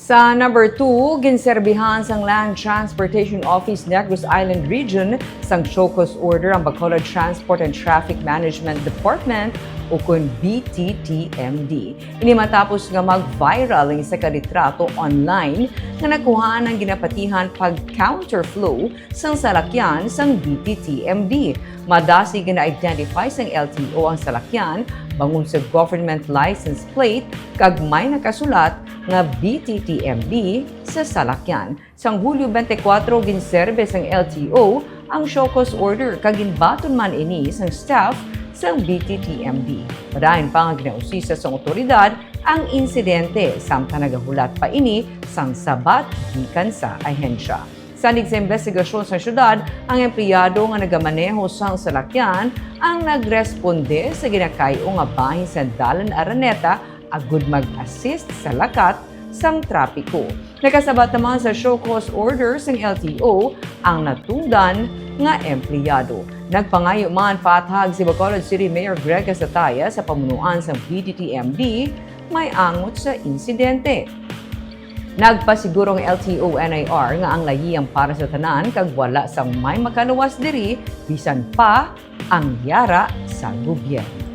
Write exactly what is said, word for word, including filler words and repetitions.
Sa number two, ginserbihan sang Land Transportation Office Negros Island Region sang show cause order ang Bacolod Transport and Traffic Management Department, ukon B T T M D. Ini matapos nga mag-viral ang isa ka litrato online nga nakuhaan ang ginapatihan pag-counterflow sang salakyan sang B T T M D. Madasig nga na-identify sang L T O ang salakyan bangod sa government license plate kag may nakasulat nga B T T M D sa salakyan. Sang Hulyo twenty-four, ginserbe sang L T O ang show cause order kag ginbaton man ini sang staff sang B T T M D. Madayon pa nga ginausisa sang awtoridad ang insidente, samtang nagahulat pa ini sang sabat gikan sa ahensya. Salig sa imbestigasyon sa syudad, ang empleyado nga nagamaneho sang salakyan ang nagresponde sa ginakay-o nga bahin sa Dalan Araneta agud mag-assist sa lakat sang trapiko. Nakasabat naman sa show cause order sang L T O ang natungdan nga empleyado. Nagpangayo man paathag si Bacolod City Mayor Greg Casataya sa pamunuan sang B T T M D may angot sa insidente. Nagpasiguro ang L T O N I R nga ang layiyang para sa tanan kag wala sang may makaluwas diri, bisan pa ang yara sa gobyerno.